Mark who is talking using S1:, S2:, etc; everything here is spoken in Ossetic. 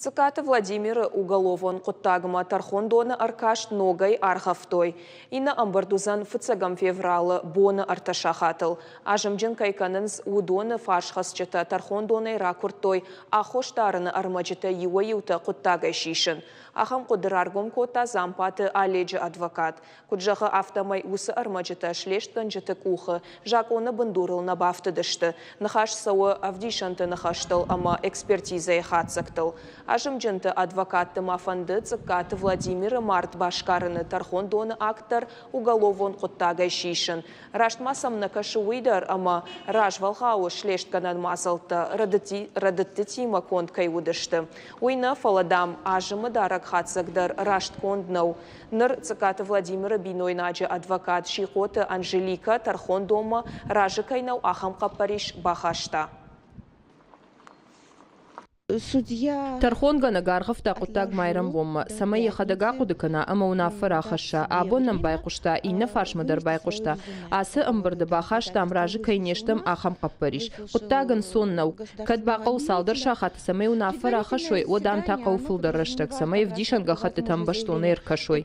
S1: Цъыккаты Владимиры уголовон хъуыддагмӕ тӕрхондоны ӕркаст ногӕй аргъӕвтой. Иннӕ ӕмбырд уыдзӕн фыццӕгӕм февралы боны ӕртӕ сахатыл. Азымджын кӕй кӕнынц, уыдоны фарсхӕцджытӕ тӕрхондонӕй ракуырдтой аххос дарыны ӕрмӕджытӕ иуӕй-иутӕ хъуыддагӕй сисын. Ахӕм хъуыды раргом кодта Дзампаты Оледжы адвокат. Куыд зӕгъы, афтӕмӕй уыцы ӕрмӕджытӕ слестгӕнджыты къухы закъоны бындурыл нӕ бафтыдысты. Ныхас цӕуы ӕвдисӕнты ныхӕстыл ӕмӕ экспертизӕйы хатдзӕгтыл. Азымджынты адвокатты ма фӕнды Цъыккаты Владимиры мард басгарыны тӕрхондоны акт дӕр уголовон хъуыддагӕй сисын. Раст ма сӕм нӕ кӕсы уый дӕр, ӕмӕ развӕлгъауы слестгӕнӕн мадзӕлттӕ рӕдыдтытимӕ конд кӕй уыдысты. Уый нӕ, фӕлӕ, дам, азымы дарӕг хатдзӕг дӕр раст конд нӕу. Ныр Цъыккаты Владимиры бинойнаджы адвокат Сихъоты Анжеликӕ тӕрхондонмӕ разы кӕй нӕу, ахӕм хъӕппӕрис бахаста.
S2: Тӕрхонгӕнӕг аргъӕвта хъуыддаг майрӕмбонмӕ, цӕмӕй йӕхӕдӕг ахъуыды кӕна ӕмӕ уынаффӕ рахӕсса. Абон нӕм байхъуыста, иннӕ фарсмӕ дӕр байхъуыста. Ацы ӕмбырды бахастам, разы кӕй не стӕм, ахӕм хъӕппӕрис. Хъуыддаг ӕнцон нӕу. Кӕд бахъӕуы цалдӕр сахаты, цӕмӕй уынаффӕ рахӕссой, уӕд ам та хъӕуы фылдӕр рӕстӕг, цӕмӕй ӕвдисӕн гӕххӕттытӕм бӕстонӕй ӕркӕсой.